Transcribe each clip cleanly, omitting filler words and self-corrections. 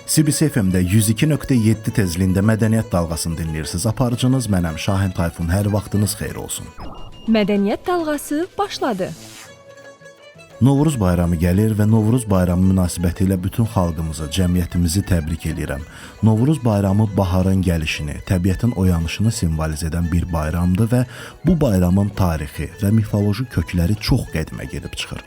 CBC FM-də 102.7 tezliyində Mədəniyyət Dalğasını dinləyirsiniz. Aparıcınız mənəm Şahin Tayfun. Hər vaxtınız xeyir olsun. Mədəniyyət Dalğası başladı. Novruz bayramı gəlir və Novruz bayramı münasibətilə bütün xalqımızı, cəmiyyətimizi təbrik eləyirəm. Novruz bayramı baharın gəlişini, təbiətin oyanışını simvolizə edən bir bayramdır və bu bayramın tarixi və mifoloji kökləri çox qədimə gedib çıxır.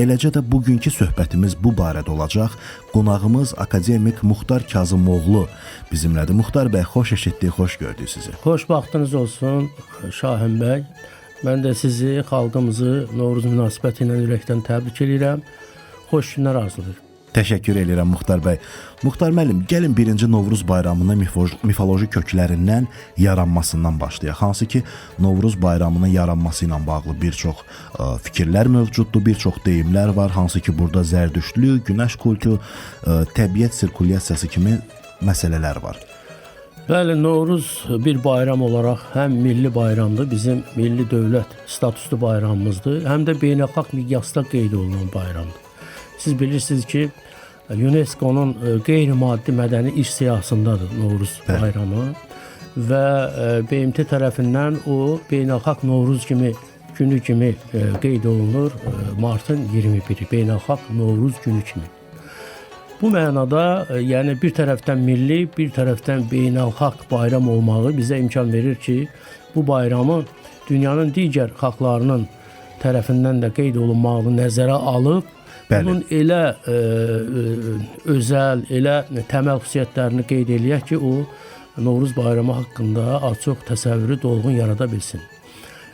Eləcə də bugünkü söhbətimiz bu barədə olacaq. Qonağımız akademik Muxtar Kazımoğlu bizimlədir. Muxtar bəy, xoş eşitdik, xoş gördük sizi. Xoş vaxtınız olsun Şahin bəy. Mən də sizi, xalqımızı Novruz münasibəti ilə ürəkdən təbrik eləyirəm. Xoş günlər arzulayıram. Təşəkkür eləyirəm Muxtar bəy. Muxtar müəllim, gəlin birinci Novruz bayramının mifoloji köklərindən yaranmasından başlayaq. Hansı ki, Novruz bayramının yaranması ilə bağlı bir çox fikirlər mövcuddur, bir çox deyimlər var. Hansı ki, burada zərdüştlük, günəş kultu, təbiət sirkulyasiyası kimi məsələlər var. Bəli, Novruz bir bayram olaraq həm milli bayramdır, bizim milli dövlət statuslu bayramımızdır, həm də beynəlxalq miqyasda qeyd olunan bayramdır. Siz bilirsiniz ki, UNESCO-nun qeyri-maddi mədəni irs siyahısındadır Novruz bayramı və BMT tərəfindən o beynəlxalq Novruz kimi günü kimi qeyd olunur, martın 21-i beynəlxalq Novruz günü kimi. Bu mənada, yəni bir tərəfdən milli, bir tərəfdən beynəlxalq bayram olmağı bizə imkan verir ki, bu bayramı dünyanın digər xalqlarının tərəfindən də qeyd olunmağını nəzərə alıb, Bəli. Bunun elə özəl, elə təməl xüsusiyyətlərini qeyd eləyək ki, o Novruz bayramı haqqında az-çox təsəvvürü dolğun yarada bilsin.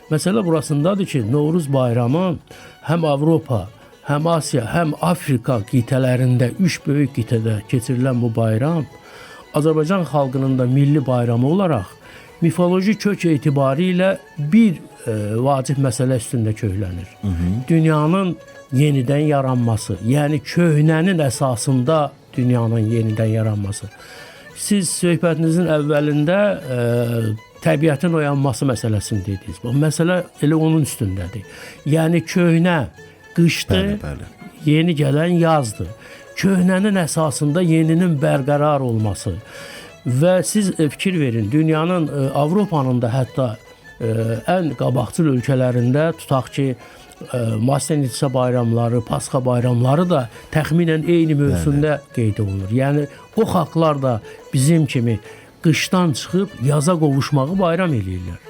Məsələ burasındadır ki, Novruz bayramı həm Avropa, həm Asiya, həm Afrika qitələrində, üç böyük qitədə keçirilən bu bayram Azərbaycan xalqının da milli bayramı olaraq mifoloji kök etibarilə bir vacib məsələ üstündə köklənir. Dünyanın yenidən yaranması, yəni köhnənin əsasında dünyanın yenidən yaranması. Siz söhbətinizin əvvəlində təbiətin oyanması məsələsini dediniz. Bu məsələ elə onun üstündədir. Yəni köhnə qışdır, Bəli, bəli. Yeni gələn yazdır. Köhnənin əsasında yeninin bərqərar olması. Və siz fikir verin, dünyanın, Avropanın da hətta ən qabaqcıl ölkələrində, tutaq ki, Maslenitsa bayramları, Pasxa bayramları da təxminən eyni mövsümdə qeyd olunur. Yəni o xalqlar da bizim kimi qışdan çıxıb yaza qovuşmağı bayram eləyirlər.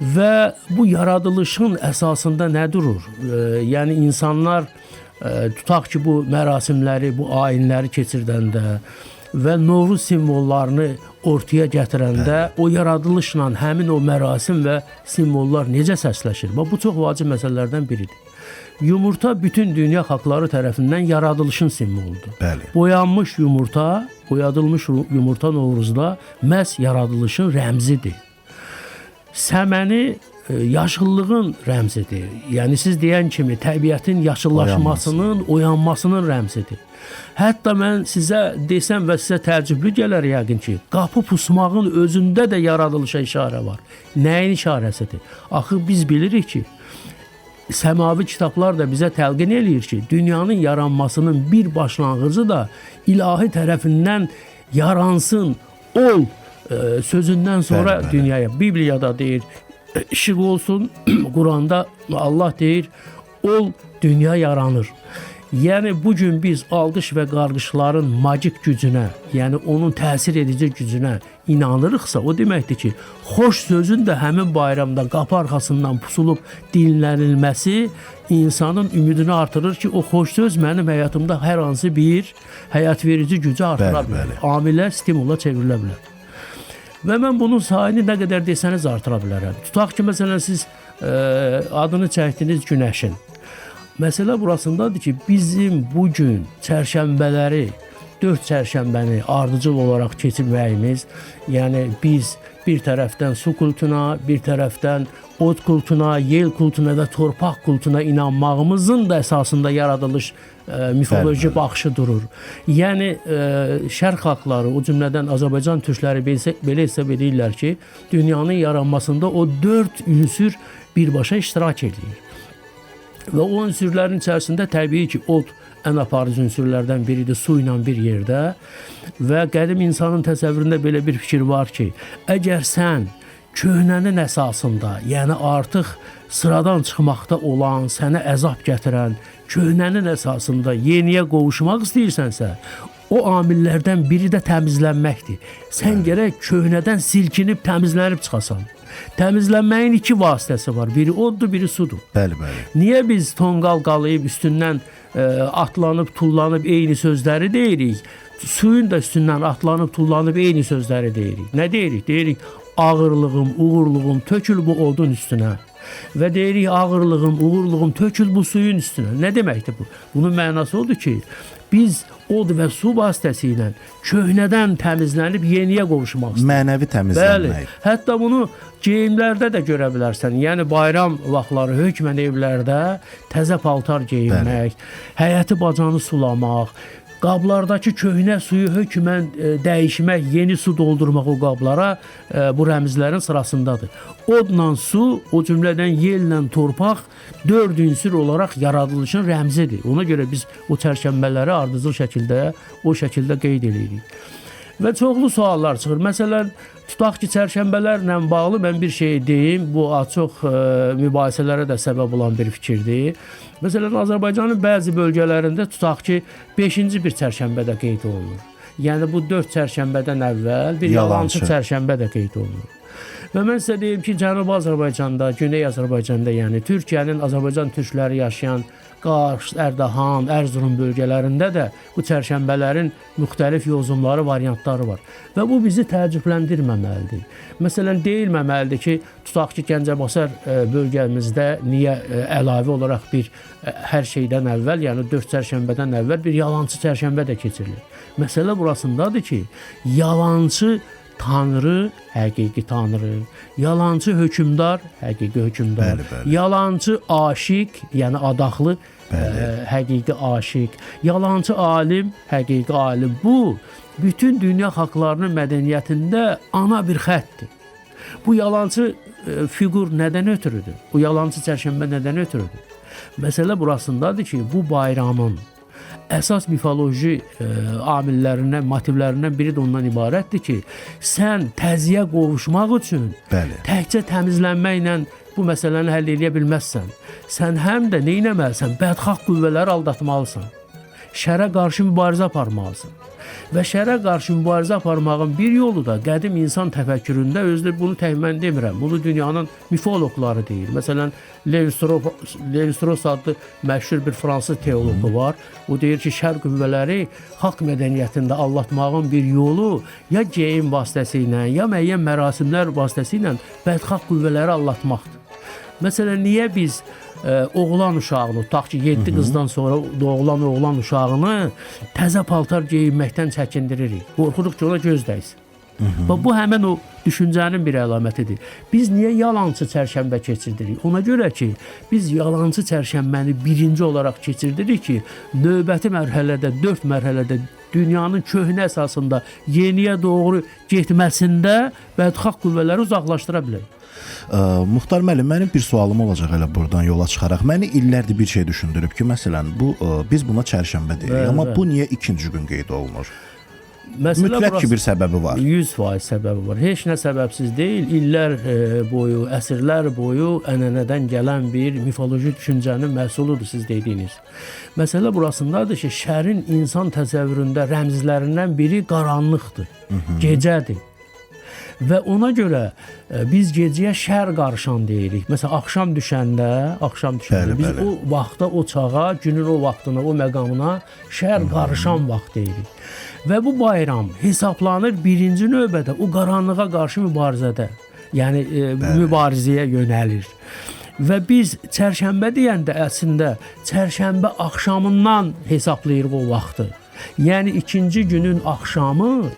Və bu yaradılışın əsasında nə durur? Yəni insanlar tutaq ki, bu mərasimləri, bu ayinləri keçirdəndə və Novruz simvollarını ortaya gətirəndə, o yaradılışla həmin o mərasim və simvollar necə səsləşir? Bax, bu çox vacib məsələlərdən biridir. Yumurta bütün dünya xalqları tərəfindən yaradılışın simvoludur. Bəli. Boyanmış yumurta, boyadılmış yumurta Novruzda məhz yaradılışın rəmzidir. Səməni yaşıllığın rəmzidir. Yəni siz deyən kimi təbiətin yaşıllaşmasının, oyanmasının rəmzidir. Hətta mən sizə desəm və sizə təəccüblü gələr yəqin ki, qapı pusmağın özündə də yaradılışa işarə var. Nəyin işarəsidir? Axı biz bilirik ki, səmavi kitablar da bizə təlqin eləyir ki, dünyanın yaranmasının bir başlanğıcı da ilahi tərəfindən yaransın, ol sözündən sonra Bəli, bəli. dünyaya. Bibliyada deyir, işıq olsun, Quranda Allah deyir, ol, dünya yaranır. Yəni bugün biz alqış və qarğışların magik gücünə, yəni onun təsir edici gücünə inanırıqsa, o deməkdir ki, xoş sözün də həmin bayramda qapı arxasından pusulub dinlənilməsi insanın ümidini artırır ki, o xoş söz mənim həyatımda hər hansı bir həyat verici gücü artıra Bəli, bilər. bəli. Amilə, stimula çevrilə bilər. Və mən bunun sayını nə qədər desəniz artıra bilərəm. Tutaq ki, məsələn, siz adını çəkdiniz günəşin. Məsələ burasındadır ki, bizim bugün çərşənbələri, 4 çərşənbəni ardıcıl olaraq keçirməyimiz, yəni biz bir tərəfdən su kultuna, bir tərəfdən od kultuna, yel kultuna və torpaq kultuna inanmağımızın da əsasında yaradılış mifoloji Bəli, bəli. baxışı durur. Yəni şərq xalqları, o cümlədən Azərbaycan türkləri belə hesab edirlər ki, dünyanın yaranmasında o 4 ünsür birbaşa iştirak edir. Və o ünsürlərin içərisində təbii ki, od ən aparıcı ünsürlərdən biridir, su ilə bir yerdə. Və qədim insanın təsəvvüründə belə bir fikir var ki, əgər sən köhnənin əsasında, yəni artıq sıradan çıxmaqda olan, sənə əzab gətirən köhnənin əsasında yeniyə qovuşmaq istəyirsənsə, o amillərdən biri də təmizlənməkdir. Sən gərək köhnədən silkinib təmizlənib çıxasan. Təmizlənməyin iki vasitəsi var. Biri oddur, biri sudur. Bəli, bəli. Niyə biz tonqal qalayıb üstündən atlanıb, tullanıb eyni sözləri deyirik? Suyun da üstündən atlanıb, tullanıb eyni sözləri deyirik. Nə deyirik? Deyirik, ağırlığım, uğurluğum tökül bu odun üstünə. Və deyirik, ağırlığım, uğurluğum tökül bu suyun üstünə. Nə deməkdir bu? Bunun mənası odur ki, biz od və su vasitəsilə köhnədən təmizlənib yeniyə qovuşmaq istəyirik. Mənəvi təmizlənmək. Bəli. Hətta bunu geyimlərdə də görə bilərsən. Yəni bayram vaxtları hökmən evlərdə təzə paltar geyinmək, həyəti bacanı sulamaq, qablardakı köhnə suyu hökmən dəyişmək, yeni su doldurmaq o qablara bu rəmzlərin sırasındadır. Odla su, o cümlədən yellə torpaq dörd ünsür olaraq yaradılışın rəmzidir. Ona görə biz o çərşənbələri ardıcıl şəkildə, o şəkildə qeyd edirik. Və çoxlu suallar çıxır. Məsələn, tutaq ki, çərşənbələrlə bağlı mən bir şey deyim, bu çox mübahisələrə də səbəb olan bir fikirdir. Məsələn, Azərbaycanın bəzi bölgələrində tutaq ki, 5-ci bir çərşənbə də qeyd olunur. Yəni, bu 4 çərşənbədən əvvəl bir yalançı çərşənbə də qeyd olunur. Və mən sizə deyim ki, Cənubi Azərbaycanda, Güney Azərbaycanda, yəni Türkiyənin Azərbaycan türkləri yaşayan Qars, Ərdəhan, Ərzurum bölgələrində də bu çərşənbələrin müxtəlif yozumları, variantları var. Və bu bizi təəccübləndirməməlidir. Məsələn, deyilməməlidir ki, tutaq ki, Gəncəbasar bölgəmizdə niyə əlavə olaraq bir hər şeydən əvvəl, yəni 4 çərşənbədən əvvəl bir yalançı çərşənbə də keçirilir. Məsələ burasındadır ki, yalançı Tanrı, həqiqi Tanrı, yalançı hökmdar, həqiqi hökmdar, bəli, bəli. Yalançı aşiq, yəni adaqlı həqiqi aşiq, yalançı alim, həqiqi alim. Bu, bütün dünya xalqlarının mədəniyyətində ana bir xətdir. Bu yalançı fiqur nədən ötürüdür? Bu yalançı çərşənbə nədən ötürüdür? Məsələ burasındadır ki, bu bayramın əsas mifoloji amillərindən, motivlərindən biri də ondan ibarətdir ki, sən təziyə qovuşmaq üçün bəli, təkcə təmizlənməklə bu məsələni həll eləyə bilməzsən. Sən həm də nə etməlisən? Bədxah qüvvələri aldatmalısan. Şərə qarşı mübarizə aparmalısan. Və şərə qarşı mübarizə aparmağın bir yolu da qədim insan təfəkküründə, özü bunu tək mən demirəm, bunu dünyanın mifoloqları deyir. Məsələn, Levi-Strauss adlı məşhur bir fransız teoloqu var. O deyir ki, şər qüvvələri xalq mədəniyyətində aldatmağın bir yolu ya geyim vasitəsilə, ya müəyyən mərasimlər vasitəsilə bədxah qüvvələri aldatmaqdır. Məsələn, niyə biz oğlan uşağını, tutaq ki, 7 qızdan sonra doğulan oğlan uşağını təzə paltar geyinməkdən çəkindiririk? Qorxuruq ki, ona göz dəysin. Və bu həmən o düşüncənin bir əlamətidir. Biz niyə yalançı çərşənbə keçirdirik? Ona görə ki, biz yalançı çərşənbəni birinci olaraq keçirdirik ki, növbəti mərhələdə, 4 mərhələdə dünyanın köhnə əsasında yeniyə doğru getməsində bədxah qüvvələri uzaqlaşdıra bilərik. Muxtar müəllim, mənim bir sualım olacaq elə buradan yola çıxaraq. Məni illərdir bir şey düşündürüb ki, məsələn, bu biz buna çərşənbə deyirik, amma bu niyə ikinci gün qeyd olunur? Məsələ Mütləq ki, bir səbəbi var. 100% səbəbi var. Heç nə səbəbsiz deyil. İllər boyu, əsrlər boyu ənənədən gələn bir mifoloji düşüncənin məhsuludur siz dediyiniz. Məsələ burasındadır ki, şərin insan təsəvvüründə rəmzlərindən biri qaranlıqdır, gecədir. Və ona görə biz gecəyə şər qarışan deyirik. Məsələn, axşam düşəndə, Bəli, biz bəli. o vaxta, o çağa, günün o vaxtına, o məqamına şər qarışan vaxt deyirik. Və bu bayram hesablanır birinci növbədə o qaranlığa qarşı mübarizədə, yəni mübarizəyə yönəlir. Və biz çərşənbə deyəndə əslində çərşənbə axşamından hesablayırıq o vaxtı. Yəni ikinci günün axşamı,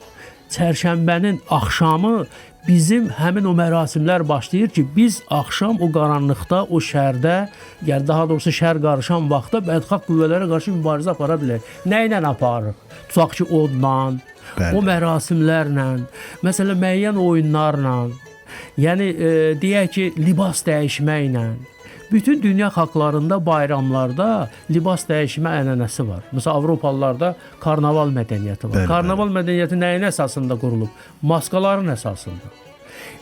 çərşənbənin axşamı bizim həmin o mərasimlər başlayır ki, biz axşam o qaranlıqda, o şərdə, yəni daha doğrusu şər qarışan vaxtda bədxah qüvvələrə qarşı mübarizə apara bilərik. Nə ilə aparırıq? Tutaq ki, odla, o mərasimlərlə, məsələn, müəyyən oyunlarla, yəni deyək ki, libas dəyişməklə. Bütün dünya xalqlarında bayramlarda libas dəyişmə ənənəsi var. Məsələn, Avropalılarda karnaval mədəniyyəti var. Bəli, karnaval mədəniyyəti nəyin əsasında qurulub? Maskaların əsasında.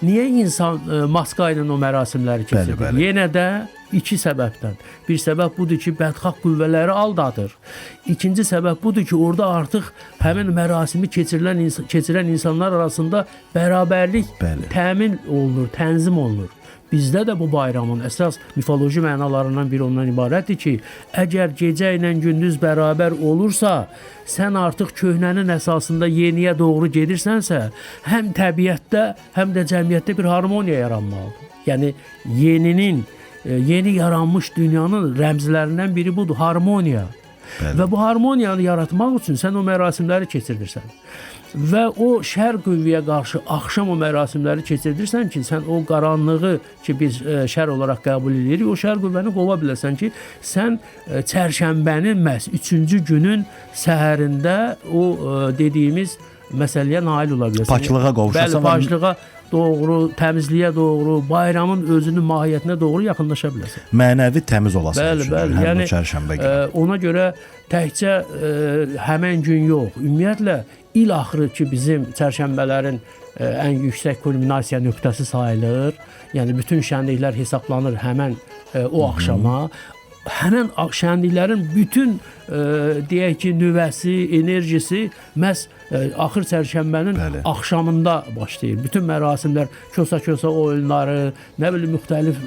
Niyə insan maska ilə o mərasimləri keçirir? Bəli, bəli. Yenə də iki səbəbdən. Bir səbəb budur ki, bədxah qüvvələri aldadır. İkinci səbəb budur ki, orada artıq həmin mərasimi keçirən insanlar arasında bərabərlik Bəli. təmin olunur, tənzim olunur. Bizdə də bu bayramın əsas mifoloji mənalarından biri ondan ibarətdir ki, əgər gecə ilə gündüz bərabər olursa, sən artıq köhnənin əsasında yeniyə doğru gedirsənsə, həm təbiətdə, həm də cəmiyyətdə bir harmoniya yaranmalıdır. Yəni yeninin, yeni yaranmış dünyanın rəmzlərindən biri budur, harmoniya. Bəli. Və bu harmoniyanı yaratmaq üçün sən o mərasimləri keçirirsən. Və o şər qüvvəyə qarşı axşam o mərasimləri keçirdirsən ki, sən o qaranlığı ki biz şər olaraq qəbul edirik, o şər qüvvəni qova biləsən ki, sən çərşənbənin məhz 3-cü günün səhərində o dediyimiz məsələyə nail ola biləsən. Paklığa qovuşasan. Bəli, paklığa doğru, təmizliyə doğru, bayramın özünün mahiyyətinə doğru yaxınlaşa biləsən. Mənəvi təmiz olasan. Bəli, bəli. Həmin Yəni çərşənbə günü. Ona görə təkcə həmin gün yox, ümumiyyətlə il axırı ki bizim çərşənbələrin ən yüksək kulminasiya nöqtəsi sayılır. Yəni bütün şənliklər hesablanır həmin o axşama. Həmin şənliklərin bütün deyək ki, nüvəsi, enerjisi məhz axır çərşənbənin Bəli. axşamında başlayır. Bütün mərasimlər, kosa-kosa oyunları, nə bilim müxtəlif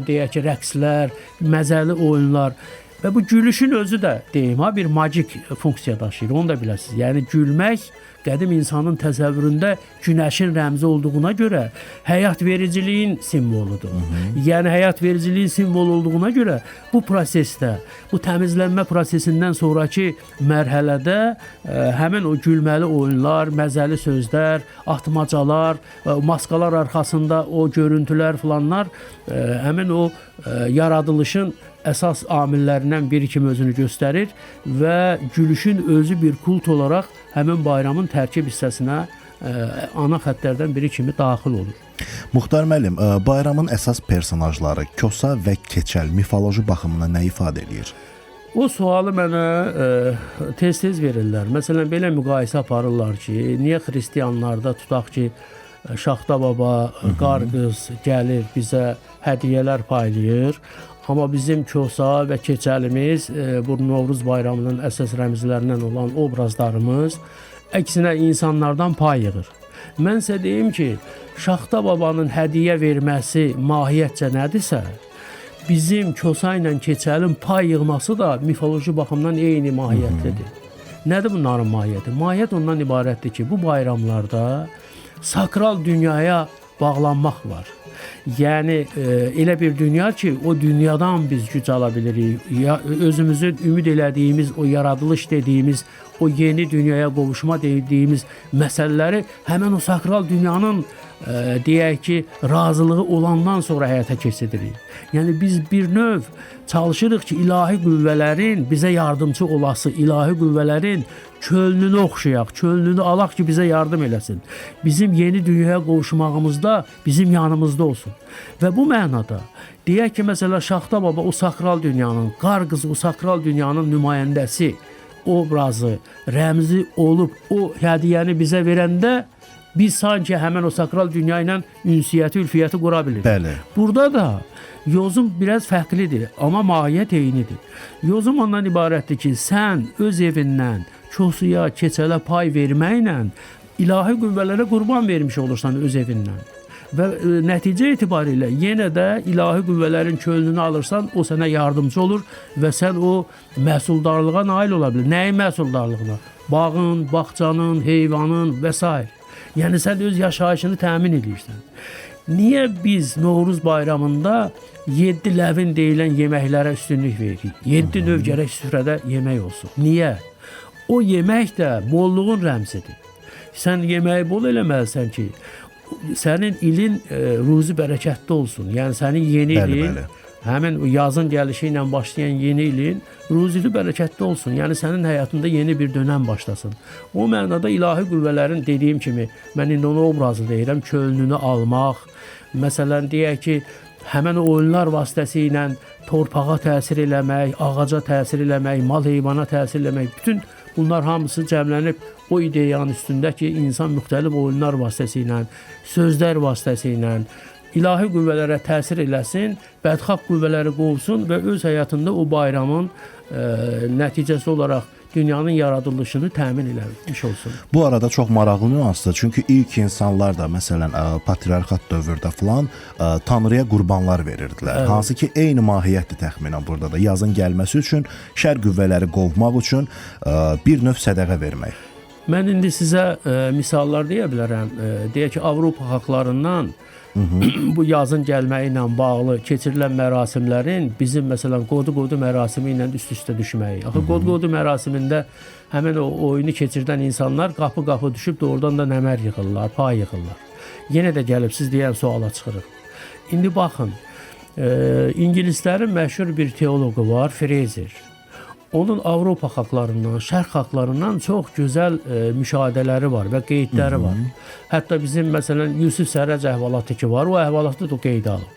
deyək ki, rəqslər, məzəli oyunlar. Və bu gülüşün özü də deyim ha, bir magik funksiya daşıyır. Onu da biləsiniz. Yəni gülmək qədim insanın təsəvvüründə günəşin rəmzi olduğuna görə həyat vericiliyin simvoludur. Yəni həyat vericiliyin simvolu olduğuna görə bu prosesdə, bu təmizlənmə prosesindən sonrakı mərhələdə həmin o gülməli oyunlar, məzəli sözlər, atmacalar, maskalar arxasında o görüntülər filanlar həmin o yaradılışın əsas amillərindən biri kimi özünü göstərir və gülüşün özü bir kult olaraq həmin bayramın tərkib hissəsinə ana xəttlərdən biri kimi daxil olur. Muxtar müəllim, bayramın əsas personajları Kosa və Keçəl mifoloji baxımından nə ifadə eləyir? O sualı mənə tez-tez verirlər. Məsələn, belə müqayisə aparırlar ki, niyə xristianlarda tutaq ki, Şaxta baba, qar qız gəlir bizə hədiyyələr paylayır, amma bizim Kosa və Keçəlimiz, bu Novruz bayramının əsas rəmzlərindən olan obrazlarımız əksinə insanlardan pay yığır. Mən isə deyim ki, Şaxta babanın hədiyyə verməsi mahiyyətcə nədirsə, bizim Kosa ilə Keçəlin pay yığması da mifoloji baxımdan eyni mahiyyətlidir. Nədir bunların mahiyyəti? Mahiyyət ondan ibarətdir ki, bu bayramlarda sakral dünyaya bağlanmaq var. Yəni elə bir dünya ki, o dünyadan biz güc ala bilirik. Ya, özümüzü ümid elədiyimiz, o yaradılış dediyimiz, o yeni dünyaya qovuşma dediyimiz məsələləri həmin o sakral dünyanın deyək ki, razılığı olandan sonra həyata keçiririk. Yəni biz bir növ çalışırıq ki, ilahi qüvvələrin bizə yardımçı olası, ilahi qüvvələrin könlünü oxşayaq, könlünü alaq ki, bizə yardım eləsin. Bizim yeni dünyaya qovuşmağımızda bizim yanımızda olsun. Və bu mənada deyək ki, məsələn, Şaxta baba o sakral dünyanın, qar qızı o sakral dünyanın nümayəndəsi, obrazı, rəmzi olub o hədiyyəni bizə verəndə biz sanki həmin o sakral dünya ilə ünsiyyəti, ülfiyyəti qura bilirik. Bəli. Burada da yozum biraz fərqlidir, amma mahiyyət eynidir. Yozum ondan ibarətdir ki, sən öz evindən Kosuya, Keçələ pay verməklə ilahi qüvvələrə qurban vermiş olursan öz evindən. Və nəticə itibarilə yenə də ilahi qüvvələrin könlünü alırsan, o sənə yardımcı olur və sən o məhsuldarlığa nail ola bilir. Nəyin məhsuldarlığına? Bağın, bağçanın, heyvanın və s. Yəni sən öz yaşayışını təmin edirsən. Niyə biz Novruz bayramında 7 ləvin deyilən yeməklərə üstünlük veririk? 7 növ gərək süfrədə yemək olsun. Niyə? O yemək də bolluğun rəmzidir. Sən yeməyi bol eləməlisən ki, sənin ilin ruzi bərəkətli olsun. Yəni sənin yeni ilin, bəli. Həmin yazın gəlişi ilə başlayan yeni ilin ruzili bərəkətli olsun. Yəni sənin həyatında yeni bir dönəm başlasın. O mənada ilahi qüvvələrin dediyim kimi, mən indi onu obrazı deyirəm, könlünü almaq. Məsələn, deyək ki, Həmin o oyunlar vasitəsilə torpağa təsir eləmək, ağaca təsir eləmək, mal heyvana təsir eləmək, bütün bunlar hamısı cəmlənib o ideyanın üstündə ki, insan müxtəlif oyunlar vasitəsilə, sözlər vasitəsilə ilahi qüvvələrə təsir eləsin, bədxah qüvvələri qovsun və öz həyatında o bayramın nəticəsi olaraq dünyanın yaradılışını təmin eləmiş olsun. Bu arada çox maraqlı nüansdır. Çünki ilk insanlar da məsələn patriarxat dövrdə filan tanrıya qurbanlar verirdilər. Evet. Hansı ki eyni mahiyyətdir təxminən burada da. Yazın gəlməsi üçün, şər qüvvələri qovmaq üçün bir növ sədəqə vermək. Mən indi sizə misallar deyə bilərəm. Deyək ki, Avropa xalqlarından bu yazın gəlməyi ilə bağlı keçirilən mərasimlərin bizim məsələn qodu-qodu mərasimi ilə üst-üstə düşməyi. Axı qodu-qodu mərasimində həmin o oyunu keçirdən insanlar qapı-qapı düşüb doğrudan da nəmər yığırlar, pay yığırlar. Yenə də gəlib siz deyən suala çıxırıq. İndi baxın, ingilislərin məşhur bir teoloqu var, Fraser. Onun Avropa xalqlarından, Şərq xalqlarından çox gözəl müşahidələri var və qeydləri var. Hətta bizim məsələn Yusif Sərrac əhvalatı ki var, o əhvalatı da qeyd alıb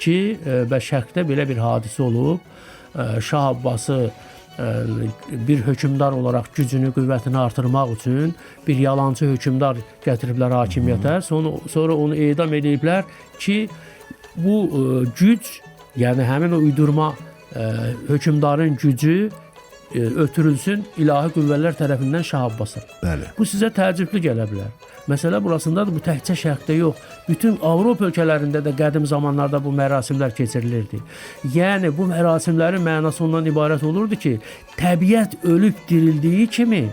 ki, və Şərqdə belə bir hadisə olub. Şah Abbası bir hökmdar olaraq gücünü, qüvvətini artırmaq üçün bir yalançı hökmdar gətiriblər hakimiyyətə. Sonra onu edam ediblər ki, bu güc, yəni həmin o uydurma hökmdarın gücü ötürülsün ilahi qüvvələr tərəfindən Şah Abbasa. Bəli. Bu sizə təəccüblü gələ bilər. Məsələ burasındadır, bu təkcə Şərqdə yox, bütün Avropa ölkələrində də qədim zamanlarda bu mərasimlər keçirilirdi. Yəni bu mərasimlərin mənası ondan ibarət olurdu ki, təbiət ölüb dirildiyi kimi,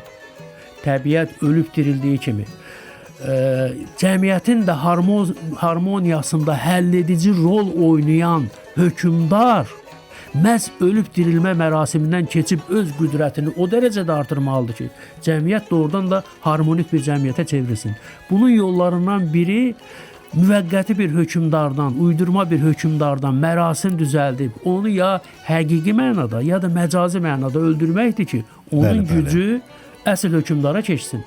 cəmiyyətin də harmoniyasında həll edici rol oynayan hökmdar məhz ölüb dirilmə mərasimindən keçib öz qüdrətini o dərəcədə artırmalıdır ki, cəmiyyət doğrudan da harmonik bir cəmiyyətə çevrilsin. Bunun yollarından biri müvəqqəti bir hökmdardan, uydurma bir hökmdardan mərasim düzəldib, onu ya həqiqi mənada, ya da məcazi mənada öldürməkdir ki, onun bəli, gücü əsl hökmdara keçsin.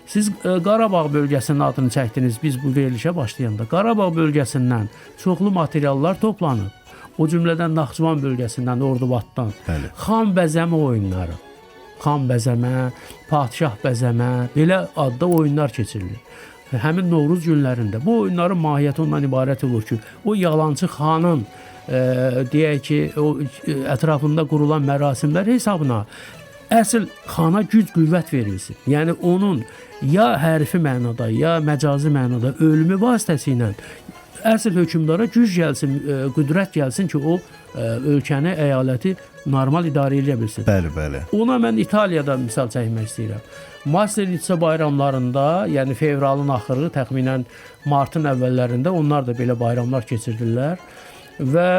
Siz Qarabağ bölgəsinin adını çəkdiniz biz bu verilişə başlayanda. Qarabağ bölgəsindən çoxlu materiallar toplanıb. O cümlədən Naxçıvan bölgəsindən, Ordubaddan. Bəli. Xan bəzəmə oyunları, xan bəzəmə, padşah bəzəmə, belə adda oyunlar keçirilir. Həmin Novruz günlərində bu oyunların mahiyyəti ondan ibarət olur ki, o yalançı xanın, deyək ki, o ətrafında qurulan mərasimlər hesabına əsl xana güc qüvvət verilsin. Yəni onun ya hərfi mənada, ya məcazi mənada ölümü vasitəsilə əsl hökmdara güc gəlsin, qüdrət gəlsin ki, o ölkəni, əyaləti normal idarə edə bilsin. Bəli, bəli. Ona mən İtaliyada misal çəkmək istəyirəm. Maslenitsa bayramlarında, yəni fevralın axırı, təxminən martın əvvəllərində onlar da belə bayramlar keçirirlər. Və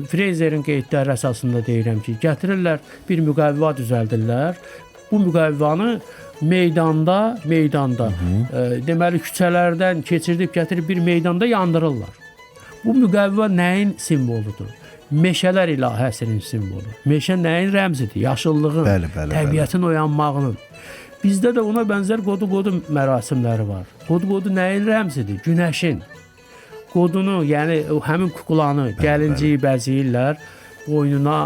Fraserin qeydləri əsasında deyirəm ki, gətirirlər, bir müqəvva düzəldirlər. Bu müqəvvanı meydanda, deməli küçələrdən keçirdib gətirib bir meydanda yandırırlar. Bu müqəvva nəyin simvoludur? Meşələr ilahəsinin simvolu. Meşə nəyin rəmzidir? Yaşıllığın, bəli, bəli, təbiətin oyanmağının. Bizdə də ona bənzər qodu-qodu mərasimləri var. Qodu-qodu nəyin rəmzidir? Günəşin. Qodunu, yəni həmin kukulanı, gəlinciyi bəzəyirlər, boynuna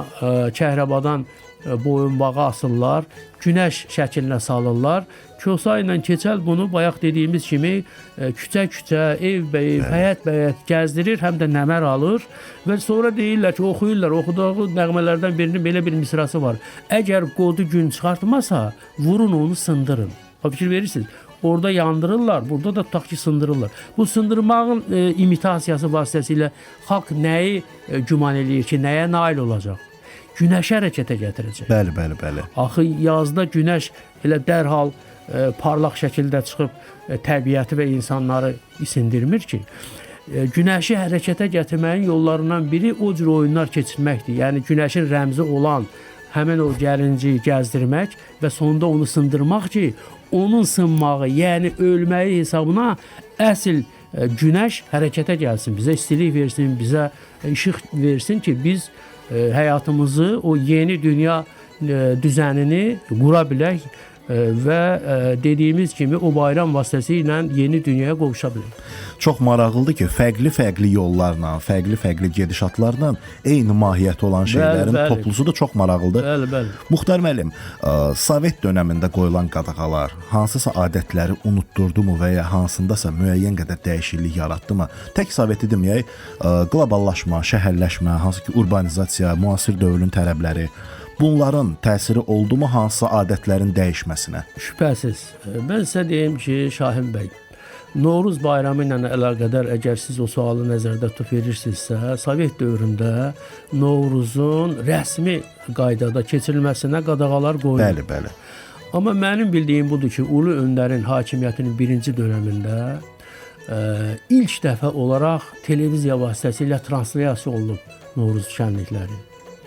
kəhrabadan boyunbağı asırlar, günəş şəklinə salırlar. Kosa ilə keçəl bunu bayaq dediyimiz kimi küçə-küçə, ev-bəyev, həyət-bəyət gəzdirir, həm də nəmər alır və sonra deyirlər ki, oxuyurlar, oxuduğu nəğmələrdən birinin belə bir misrası var. Əgər qodu gün çıxartmasa, vurun onu sındırın. Fikir verirsiniz. Orada yandırırlar, burada da tutaq ki, sındırırlar. Bu sındırmağın imitasiyası vasitəsilə xalq nəyi güman eləyir ki, nəyə nail olacaq? Günəşi hərəkətə gətirəcək. Bəli, bəli, bəli. Axı yazda günəş elə dərhal parlaq şəkildə çıxıb təbiəti və insanları isindirmir ki. Günəşi hərəkətə gətirməyin yollarından biri o cür oyunlar keçirməkdir. Yəni günəşin rəmzi olan həmin o gəlinciyi gəzdirmək və sonda onu sındırmaq ki, onun sınmağı, yəni ölməyi hesabına əsl günəş hərəkətə gəlsin, bizə istilik versin, bizə işıq versin ki, biz həyatımızı, o yeni dünya düzənini qura bilək, Və dediyimiz kimi o bayram vasitəsilə yeni dünyaya qovuşa bilir. Çox maraqlıdır ki, fərqli-fərqli yollarla, fərqli-fərqli gedişatlarla eyni mahiyyəti olan şeylərin bəli, bəli. toplusu da çox maraqlıdır. Bəli, bəli. Muxtar müəllim, Sovet dönəmində qoyulan qadağalar hansısa adətləri unutdurdumu və ya hansındasa müəyyən qədər dəyişiklik yaratdımı? Tək Soveti deməyək, qloballaşma, şəhərləşmə, hansı ki urbanizasiya, müasir dövrün tələbləri, bunların təsiri oldumu hansısa adətlərin dəyişməsinə? Şübhəsiz. Mən sizə deyim ki, Şahin bəy, Novruz bayramı ilə əlaqədar əgər siz o sualı nəzərdə tutub verirsinizsə, Sovet dövründə Novruzun rəsmi qaydada keçirilməsinə qadağalar qoyulub. Bəli, bəli. Amma mənim bildiyim budur ki, Ulu Öndərin hakimiyyətinin birinci dönəmində ilk dəfə olaraq televiziya vasitəsilə translyasiya olunub Novruz şənlikləri.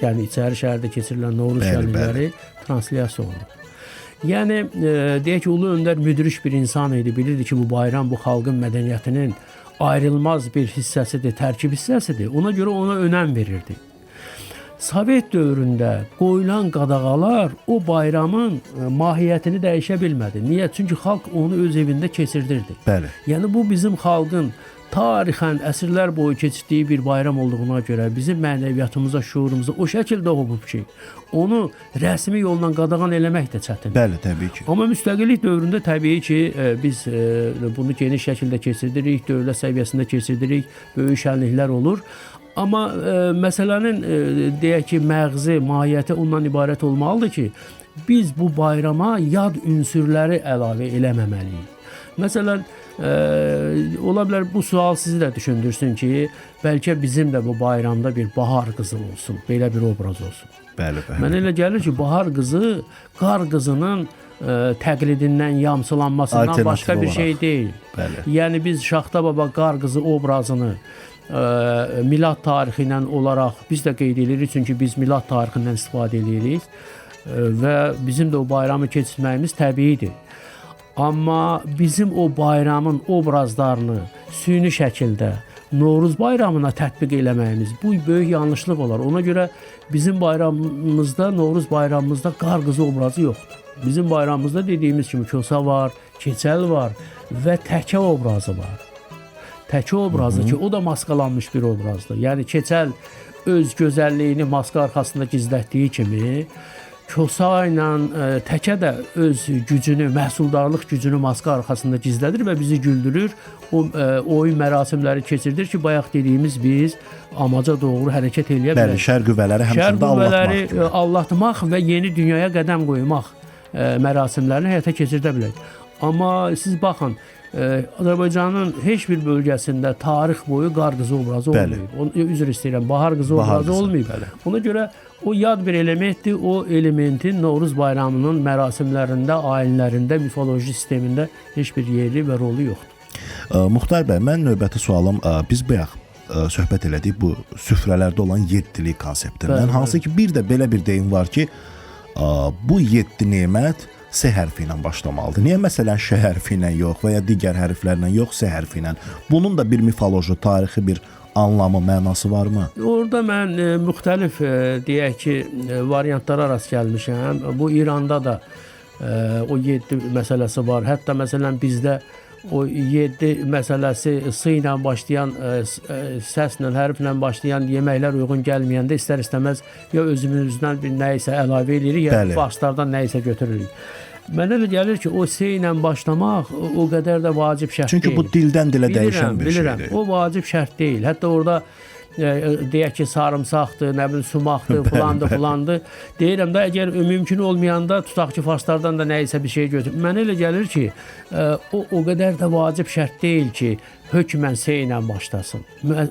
Yəni içəri şəhərdə keçirilən Novruz şənlikləri translyasiya olunub. Yəni deyək ki, Ulu Öndər müdrik bir insan idi, bilirdi ki, bu bayram bu xalqın mədəniyyətinin ayrılmaz bir hissəsidir, tərkib hissəsidir. Ona görə ona önəm verirdi. Sovet dövründə qoyulan qadağalar o bayramın mahiyyətini dəyişə bilmədi. Niyə? Çünki xalq onu öz evində keçirdirdi. Bəli. Yəni bu bizim xalqın tarixən əsrlər boyu keçirdiyi bir bayram olduğuna görə bizim mənəviyyatımıza, şuurumuza o şəkildə hopub ki, onu rəsmi yolla qadağan eləmək də çətindir. Bəli, təbii ki. Amma müstəqillik dövründə təbii ki, biz bunu geniş şəkildə keçirdirik, dövlət səviyyəsində keçirdirik, böyük şənliklər olur. Amma məsələnin deyək ki, məğzi, mahiyyəti ondan ibarət olmalıdır ki, biz bu bayrama yad ünsürləri əlavə eləməməliyik. Məsələn, ola bilər bu sual sizi də düşündürsün ki, bəlkə bizim də bu bayramda bir bahar qızı olsun, belə bir obraz olsun. Bəli, bəli. Mənə elə gəlir ki, bahar qızı qar qızının təqlidindən, yamsılanmasından başqa bir şey deyil. Bəli. Yəni biz Şaxta Baba qar qızı obrazını milad tarixi ilə olaraq biz də qeyd edirik, çünki biz milad tarixindən istifadə edirik və bizim də o bayramı keçirməyimiz təbiidir. Amma bizim o bayramın obrazlarını süni şəkildə Novruz bayramına tətbiq eləməyimiz bu böyük yanlışlıq olar. Ona görə bizim bayramımızda, Novruz bayramımızda qar qızı obrazı yoxdur. Bizim bayramımızda dediyimiz kimi kosa var, keçəl var və təkə obrazı var. Təkə obrazı ki, o da maskalanmış bir obrazdır. Yəni keçəl öz gözəlliyini maska arxasında gizlətdiyi kimi, kosa ilə təkə də öz gücünü, məhsuldarlıq gücünü maska arxasında gizlədir və bizi güldürür. O oyun mərasimləri keçirdir ki, bayaq dediyimiz biz amaca doğru hərəkət eləyə bilərik. Bəli, şər qüvvələri həmçində allatmaq. Şər qüvvələri allatmaq və yeni dünyaya qədəm qoymaq mərasimlərini həyata keçirdə bilərik. Amma siz baxın, Azərbaycanın heç bir bölgəsində tarix boyu qar qızı obrazı olmayıb. Üzr istəyirəm, bahar qızı obrazı olmayıb. Bəli. Ona görə o yad bir elementdir. O elementin Novruz bayramının mərasimlərində, ayinlərində, mifoloji sistemində heç bir yeri və rolu yoxdur. Muxtar bəy, mən növbəti sualım, biz bayaq söhbət elədik bu süfrələrdə olan yeddilik konseptindən. Bəli, hansı ki, bir də belə bir deyim var ki, bu 7 nemət S hərfi ilə başlamalıdır. Niyə məsələn Ş hərfi ilə yox və ya digər hərflərlə yox, S hərfi ilə? Bunun da bir mifoloji, tarixi bir anlamı, mənası varmı? Orada mən müxtəlif deyək ki, variantlara rast gəlmişəm. Bu İranda da o 7 məsələsi var. Hətta məsələn bizdə o 7 məsələsi S ilə başlayan, səslə, hərflə başlayan yeməklər uyğun gəlməyəndə istər-istəməz ya özümüzdən bir nəyisə əlavə eləyirik, ya farslardan nəyisə götürürük. Mənə elə gəlir ki, o S ilə başlamaq o qədər də vacib şərt Çünki deyil. Çünki bu dildən dilə dəyişən bir bilirəm, şeydir. O vacib şərt deyil. Hətta orada deyək ki, sarımsaqdır, nə bilim, sumaqdır, filandır, filandır. Deyirəm də, əgər mümkün olmayanda tutaq ki, farslardan da nəyisə bir şey götür. Mənə elə gəlir ki, o qədər də vacib şərt deyil ki, hökmən S ilə başlasın.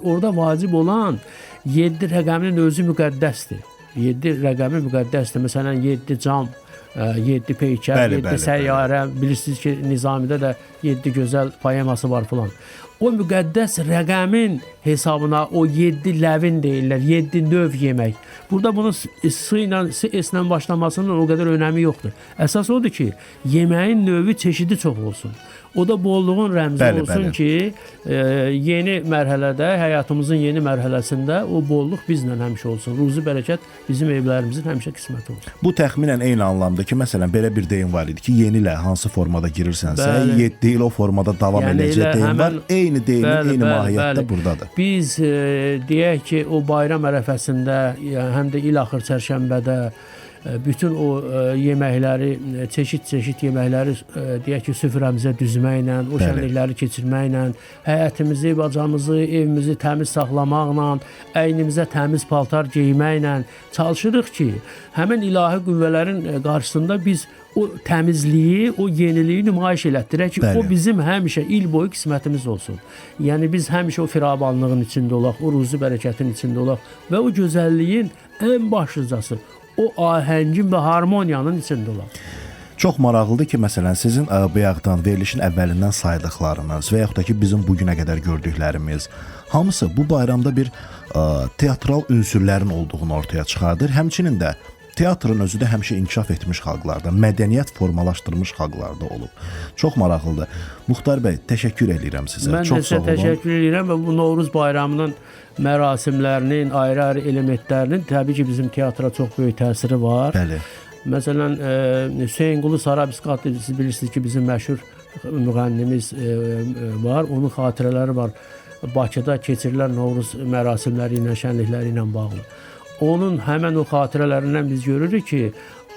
Orada vacib olan 7 rəqəminin özü müqəddəsdir. 7 rəqəmi müqəddəsdir. Məsələn, 7 cam, 7 peykər, 7 səyyarə, bilirsiniz ki, Nizamidə də 7 gözəl poeması var filan. O müqəddəs rəqəmin hesabına o 7 ləvin deyirlər, 7 növ yemək. Burada bunun S ilə, S-ilə başlamasının o qədər önəmi yoxdur. Əsas odur ki, yeməyin növü, çeşidi çox olsun. O da bolluğun rəmzi olsun ki, yeni mərhələdə, həyatımızın yeni mərhələsində o bolluq bizlə həmişə olsun. Ruzi bərəkət bizim evlərimizin həmişə qisməti olsun. Bu təxminən eyni anlamda ki, məsələn, belə bir deyim var idi ki, yeni ilə hansı formada girirsənsə, 7 il o formada davam edəcək deyim var. Eyni deyimin, eyni mahiyyətdə buradadır. Biz deyək ki, o bayram ərəfəsində, yəni, həm də il axır çərşənbədə bütün o yeməkləri, çeşid-çeşid yeməkləri deyək ki, süfrəmizə düzməklə, o şənlikləri keçirməklə, həyətimizi, bacamızı, evimizi təmiz saxlamaqla, əynimizə təmiz paltar geyməklə çalışırıq ki, həmin ilahi qüvvələrin qarşısında biz o təmizliyi, o yeniliyi nümayiş elətdirək ki, o bizim həmişə il boyu qismətimiz olsun. Yəni biz həmişə o firavanlığın içində olaq, o ruzi bərəkətin içində olaq və o gözəlliyin ən başlıcası, o ahəngin və harmoniyanın içində olaq. Çox maraqlıdır ki, məsələn, sizin bayaqdan verilişin əvvəlindən saydıqlarınız və yaxud da ki, bizim bu günə qədər gördüklərimiz hamısı bu bayramda bir teatral ünsürlərin olduğunu ortaya çıxardır. Həmçinin də teatrın özü də həmişə inkişaf etmiş xalqlarda, mədəniyyət formalaşdırmış xalqlarda olub. Çox maraqlıdır. Muxtar bəy, təşəkkür eləyirəm sizə. Mən çox də sizə təşəkkür eləyirəm və bu Novruz bayramının mərasimlərinin, ayrı-ayrı elementlərinin təbii ki, bizim teatra çox böyük təsiri var. Bəli. Məsələn, Hüseynqulu Sarabisqat, siz bilirsiniz ki, bizim məşhur müğənnimiz var, onun xatirələri var. Bakıda keçirilən Novruz mərasimləri ilə, şənlikləri ilə bağlı. Onun həmən o xatirələrindən biz görürük ki,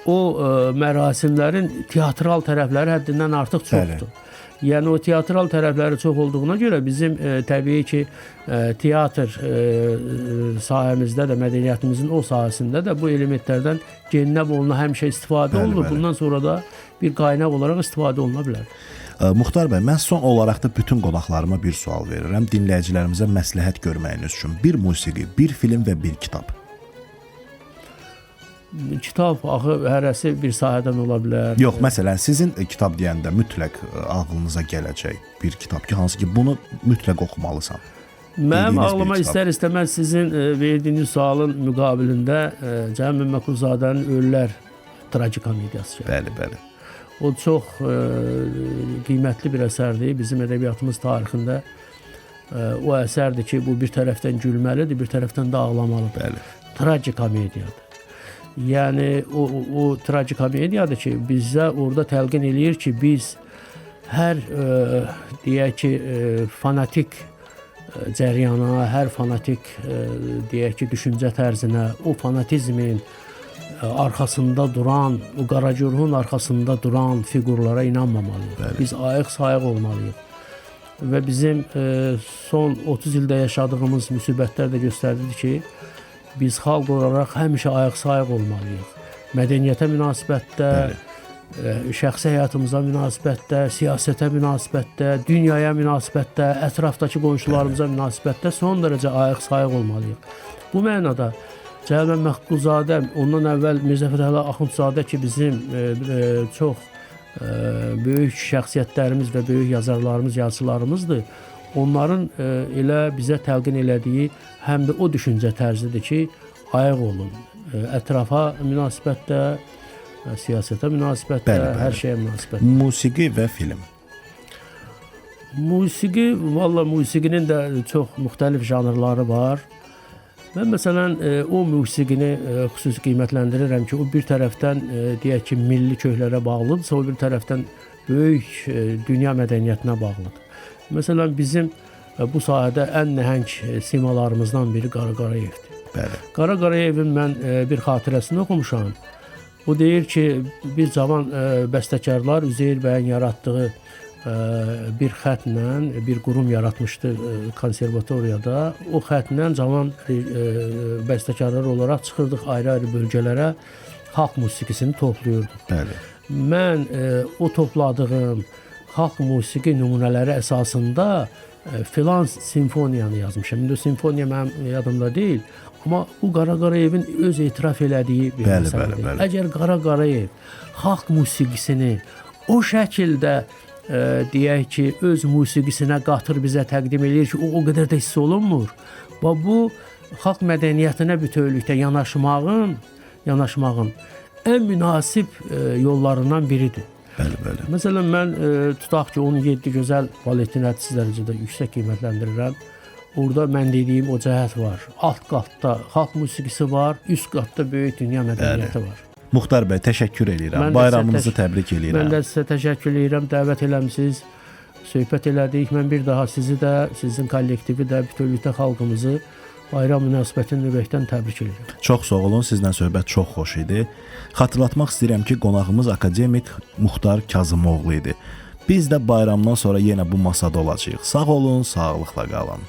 o mərasimlərin teatral tərəfləri həddindən artıq çoxdur. Bəli. Yəni o teatral tərəfləri çox olduğuna görə bizim təbii ki, teatr sahəmizdə də, mədəniyyətimizin o sahəsində də bu elementlərdən geninə boluna həmişə istifadə olunur. Bəli. Bundan sonra da bir qaynaq olaraq istifadə oluna bilər. Muxtar bəy, mən son olaraq da bütün qonaqlarıma bir sual verirəm. Dinləyicilərimizə məsləhət görməyiniz üçün bir musiqi, bir film və bir kitab. Kitab axı hərəsi bir sahədən ola bilər. Yox, məsələn, sizin kitab deyəndə mütləq ağlınıza gələcək bir kitab ki, hansı ki, bunu mütləq oxumalısan. Mənim ağlıma istər-istəməz sizin verdiyiniz sualın müqabilində Cəmil Məmmədquluzadənin Ölülər tragikomediyası gəlir. Bəli, bəli. O çox qiymətli bir əsərdir. Bizim ədəbiyyatımız tarixində o əsərdir ki, bu bir tərəfdən gülməlidir, bir tərəfdən də ağlamalıdır. Bəli. Tragikomediyadır. Yəni o tragikomediyadır ki, bizə orada təlqin eləyir ki, biz hər deyək ki, fanatik cəriyana, hər fanatik deyək ki, düşüncə tərzinə, o fanatizmin arxasında duran, o qaragüruhun arxasında duran fiqurlara inanmamalıyıq. Bəli. Biz ayıq-sayıq olmalıyıq. Və bizim son 30 ildə yaşadığımız müsibətlər də göstərdi ki, biz xalq olaraq həmişə ayıq-sayıq olmalıyıq. Mədəniyyətə münasibətdə, şəxsi həyatımıza münasibətdə, siyasətə münasibətdə, dünyaya münasibətdə, ətrafdakı qonşularımıza münasibətdə son dərəcə ayıq-sayıq olmalıyıq. Bu mənada Cəmil Məmmədquluzadə, ondan əvvəl Mirzə Fətəli Axundzadə ki, bizim çox böyük şəxsiyyətlərimiz və böyük yazarlarımız, yazıçılarımızdır. Onların elə bizə təlqin elədiyi həm də o düşüncə tərzidir ki, ayıq olun. Ətrafa münasibətdə, siyasətə münasibətdə, bəli, bəli. Hər şeyə münasibətdə. Musiqi və film. Musiqi, valla musiqinin də çox müxtəlif janrları var. Mən məsələn o musiqini xüsusi qiymətləndirirəm ki, o bir tərəfdən deyək ki, milli köklərə bağlıdırsa, o bir tərəfdən böyük dünya mədəniyyətinə bağlıdır. Məsələn, bizim bu sahədə ən nəhəng simalarımızdan biri Qara Qarayevdir. Bəli. Qara Qarayevin mən bir xatirəsini oxumuşam. O deyir ki, bir cavan bəstəkarlar Üzeyir bəyin yaratdığı bir xətlə bir qurum yaratmışdı konservatoriyada. O xətlə cavan bəstəkarlar olaraq çıxırdıq ayrı-ayrı bölgələrə, xalq musiqisini topluyurduq. Bəli. Mən o topladığım xalq musiqi nümunələri əsasında filan simfoniyanı yazmışam. İndi o simfoniya mənim yadımda deyil, amma bu Qara Qarayevin öz etiraf elədiyi bir məsələdir. Əgər Qara Qarayev xalq musiqisini o şəkildə deyək ki, öz musiqisinə qatır, bizə təqdim eləyir ki, o qədər də hiss olunmur. Və bu xalq mədəniyyətinə bütövlükdə yanaşmağın ən münasib yollarından biridir. Bəli, bəli. Məsələn, mən tutaq ki, 17 gözəl baletini hədsiz dərəcədə yüksək qiymətləndirirəm. Orada mən dediyim o cəhət var. Alt qatda xalq musiqisi var, üst qatda böyük dünya mədəniyyəti var. Muxtar bəy, təşəkkür eləyirəm. Bayramınızı təbrik eləyirəm. Mən də sizə təşəkkür eləyirəm. Dəvət eləmisiniz, söhbət elədik. Mən bir daha sizi də, sizin kollektivi də, bütövlükdə xalqımızı bayram münasibətilə ürəkdən təbrik edirəm. Çox sağ olun, sizlə söhbət çox xoş idi. Xatırlatmaq istəyirəm ki, qonağımız akademik Muxtar Kazımoğlu idi. Biz də bayramdan sonra yenə bu masada olacağıq. Sağ olun, sağlıqla qalın.